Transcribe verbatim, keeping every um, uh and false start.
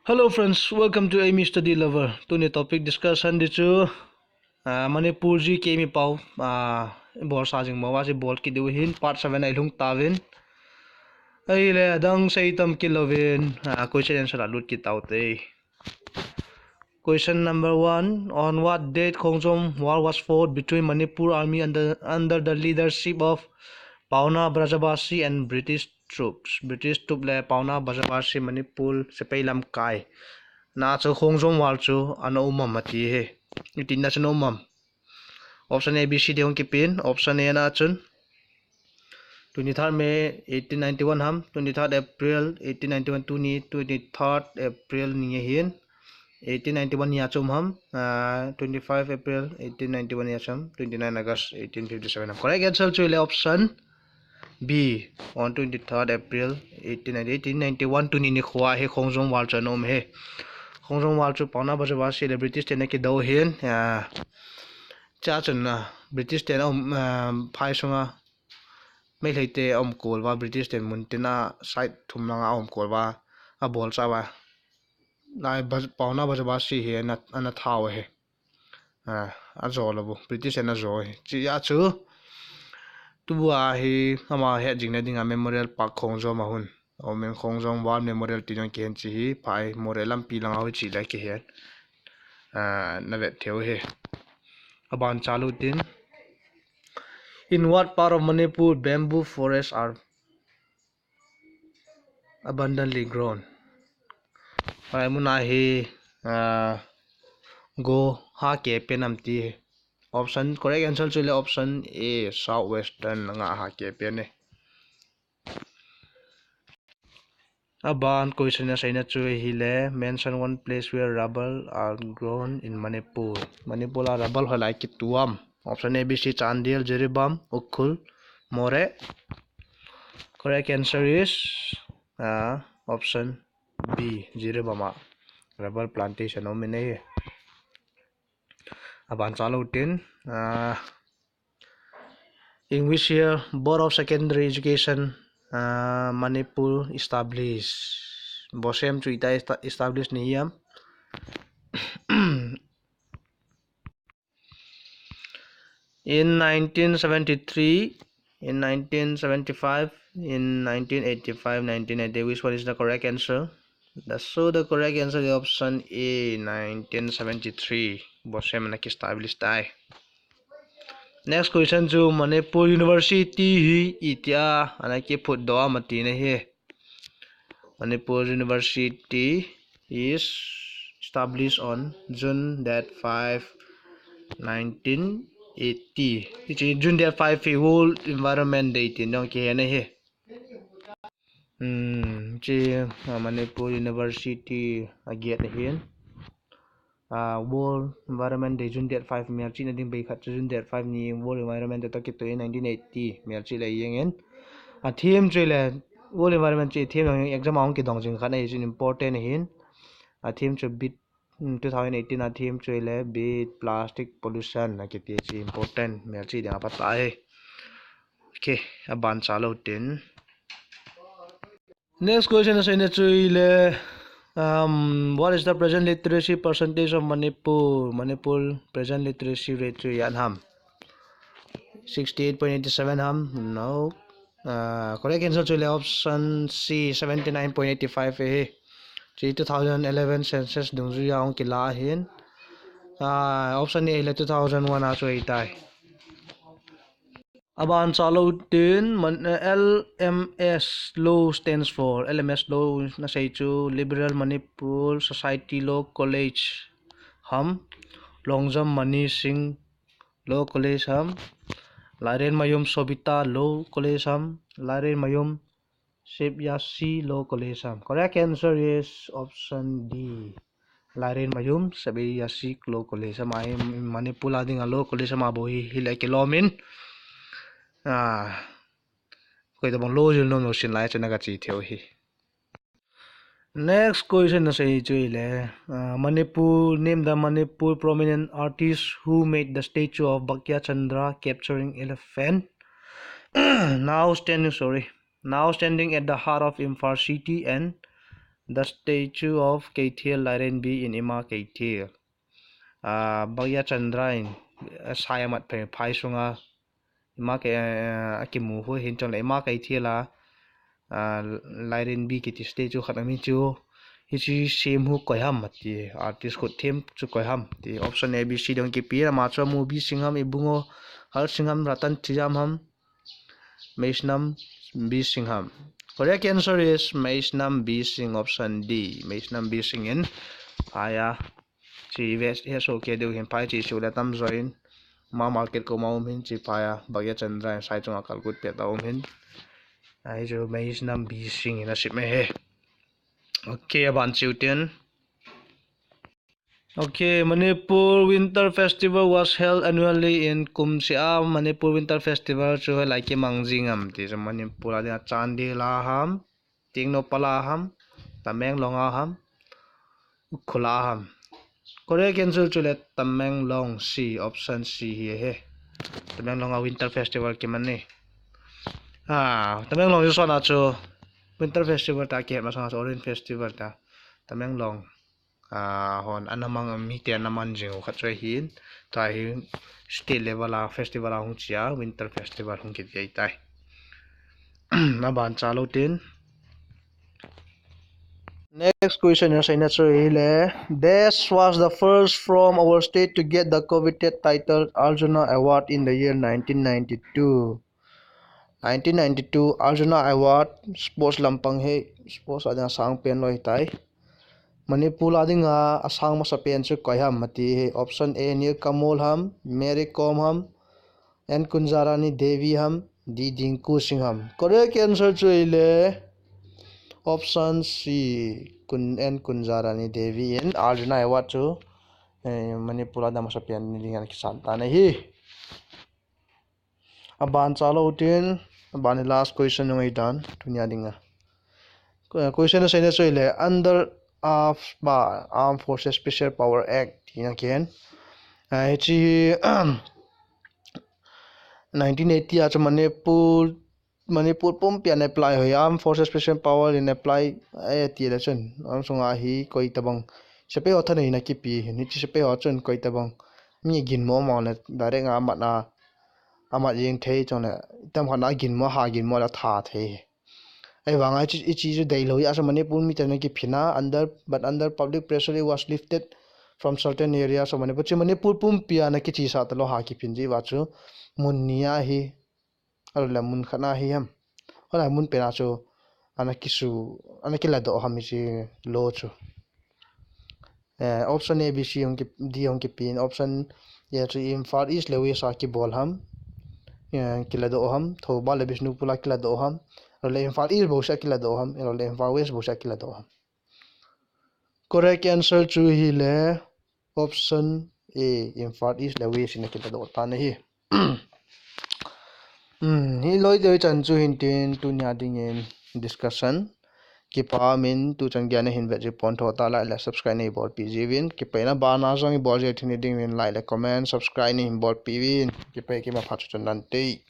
Hello friends, welcome to Amy Study Lover. Tuni topic discussion di chu, ah, Manipur G K mi pau, ah, bol sa jing mo va si bol ki diu hin part seven ai lhung tavin. Ai le adang sei tam ki lovin, ah, question answer a lut ki tau te. Question number one, on what date Khongjom War was fought between Manipur Army under, under the leadership of Pauna Brajabasi and British troops? British troop le Pauna Brajabasi Manipur sepai lamkai. Na chu Khongjom War chu ana um am ati he. Itin na chu ana um am. Option A, B, C, D hung kipin. Option A na chun twenty-third May eighteen ninety-one ham, twenty-third April eighteen ninety-one tuni, twenty-third April ni ahin, eighteen ninety-one ni a chu um ham, ah, twenty-five April eighteen ninety-one ni a chu um, twenty-nine August eighteen fifty-seven ham. Correct answer chu ile option B, on twenty-third April eighteen ninety, eighteen ninety-one tuni nikho a hi Khongjom War chu ana um he. Khongjom War chu Pauna Brajabasi le British ten a kido hin, ah, cha chun, ah, British ten a um, ah, phai sunga Meitei te a um kol va, British ten mun tin a side thum langa a um kol va, a bol cha va. Lai Baj-, Pauna Brajabasi hi ana, ana thau he. Ah, a jo lo bu, British ten a jo he. Chi a chu, tu a hi, ama he jing na ding a Memorial Park Khongjom a hun. Omen Khongjom War Memorial ti jong kihen chi hi, phai Moreh lampi langa ho chi le kihen. Ah, na vet theu he. Aban cha lo tin. In what part of Manipur bamboo forests are abundantly grown? Ai muna hi, ah, go ha ke penam ti he. Option, correct answer chu le option A, southwestern nga ha ke pen e. Aban question a seina chu hi le, mention one place where rubber are grown in Manipur. Manipur a rubber ho lai kitu am. Option A, B, C, Chandel, Jiribam, Ukhrul, Moreh. Correct answer is, uh, option B, Jiribam a rubber plantation um in e. Aban cha lo tin, uh, In which year Board of Secondary Education, uh, Manipur established? Bosem chu ita esta-, establish ni hiam? In nineteen seventy-three, in nineteen seventy-five, in nineteen eighty-five, nineteen eighty, which one is the correct answer? The, so the correct answer is option A, nineteen seventy-three. Bosem na ki establish tai. Next question chu Manipur University hi itia ana kiphut do am ati na hi. Manipur University is established on June date five, nineteen eighty. Hiche June date five hi World Environment Day tin jong kihe na hi. Hmm, hiche, ah, Manipur University a gate na hin. Ah, World Environment Day June date five mel chihna ding bei khat chu June date five ni World Environment Day toh kitoh in nineteen eighty mel chih le jeng in. A theme chu le World Environment chu theme jong exam a hung kidong jing khat ahi chun important ahin. A theme chu bit, hmm, two thousand eighteen a theme chu le bit plastic pollution akiti chu important mel chih ding apha tai. Okay, aban cha lo tin. Next question a seina chu ile, um, what is the present literacy percentage of Manipur? Manipur present literacy rate chu ijat ham? Sixty-eight point eight seven ham? No. Uh, correct answer chu ile option C, seventy-nine point eight five ahi. Chu two thousand eleven census dungjuiya hung kila ahin. Uh, option A ile two thousand one a chu ahitai. Aban cha lo tin, man, eh, L M S law stands for, L M S law na sei chu Liberal Manipur Society Law College ham, Longjam Mani Singh Law College ham, Lairenmayum Sobita Law College ham, Lairenmayum Sebyasi Law College ham. Correct answer is option D. Lairenmayum Sebyasi Law College ham ahi. Manipur a dinga Law College ham abou hi, hilai kilom in. Ah, koi tabang lo jil nom lo sin lai chana ka chi theo hi. Next question na sei chu ile, ah, Manipur, name the Manipur prominent artist who made the statue of Bankiya Chandra capturing elephant. Now standing, sorry, now standing at the heart of Imphal city and The statue of Keithel Lairenbi in Ima Keithel. Ah, Bhagya Chandra in, ah, sai amat phai, phai sunga Ima Kei, ah, akimu hu hin chun le Ima Keithel a, ah, Lairenbi kiti statue khat amin chu. Hiche sem hu koi ham ati, artist khut them chu koi ham ti. Option A, B, C ding kipe, ama chu Amu Bising ham, Ibungo Halsing ham, Ratan Tijam ham, Meisnam Bising ham. Correct answer is Meisnam Bising, option D. Meisnam Bising in phai a. Chi ve he so ke deu hin phai chi su le tam join. Ma market ko ma um hin chi phai a. Bhagya Chandra in sai chunga kalkut pe ta um hin. Ahi chu Meisnam Bising in asem e he. Okay, aban chu tin. Okay, Manipur Winter Festival was held annually in kum sia Manipur Winter Festival chu hoilai kimang jing ham ti chu Manipur a dinga Chandel a ham, Tengnoupal a ham, Tamenglong a ham, Ukhrul a ham. Correct answer chu le Tamenglong C, option C hi he. Tamenglong a Winter Festival kiman e. Ah, Tamenglong chu sona chu Winter Festival ta kihet masanga chu Orange Festival ta. Tamenglong, ah, hon ana mang, mite ana man jing u khat chu ahin. Tua hi state level a festival a hung chia, Winter Festival hung kiti ahitai. Aban chalou tin. Next question na seina chu hile, Dash was the first from our state to get the coveted title Arjuna Award in the year nineteen ninety-two. Nineteen ninety-two Arjuna Award, sports lampang hi, sports a dinga sang pen loi tai. Manipur a dinga asang masa pen chu koi ham ati hi. Option A, Nilkamal ham, Mary Kom ham, N Kunjarani Devi ham, D, Dinku Singh ham. Correct answer chu hile option C, Kun, N Kunjarani Devi in Arjuna Award chu, eh, Manipur a dinga masa pen ni dinga kisan tan ahi. Aban chalou tin, aban last question nung ahi dan, tunia dinga. Question na seina chu hile, under of ba, Armed Forces Special Power Act, tina ken. Ah, hiche hi, nineteen eighty a chu Manipur, Manipur pumpi a apply hoi, Armed Forces Special Power in apply, eh, ti le chun, am sunga hi koi tabang, sepai ho thanei na kipe hin, hiche sepai ho chun koi tabang, mi ginmo mo le, direct a amat a, amat jeng thei chun le, tam khat na ginmo, ha ginmo le tha thei. Ahivanga hiche, hiche chu deilou, ya chu Manipur mite na kiphin a, under, but under public pressure it was lifted from certain areas of Manipur. Chu Manipur pumpi a na kichesa talou ha kiphin ji va chu, mun ni a hi, Ahilou le mun khat na hi ham. Ahilou le mun pen a chu ana kisu, ana kiladoh ham hiche law chu. Eh, option A, B, C hung ki, D hung kipe in, option A chu Imphal East le West a kibol ham. Eh, kiladoh ham. Thoubal le Bishnupur a kiladoh ham. Ahilou le Imphal East bou seh a kiladoh ham. Ahilou le Imphal West bou seh a kiladoh ham. Correct answer chu hile option A, Imphal East le West in akiladoh tan ahi. Hmm, hilou deu chan chu hin tin tunia dingin discussion. Kipa min tuchan geiya nahin vet ji pon tho ta like le subscribe nei bolpi jiuvin. Kipa na bana jong ibol ji thei ding in like le comment, subscribe neihin bolpi uvin. Kipa, kipa phat chu chun nante.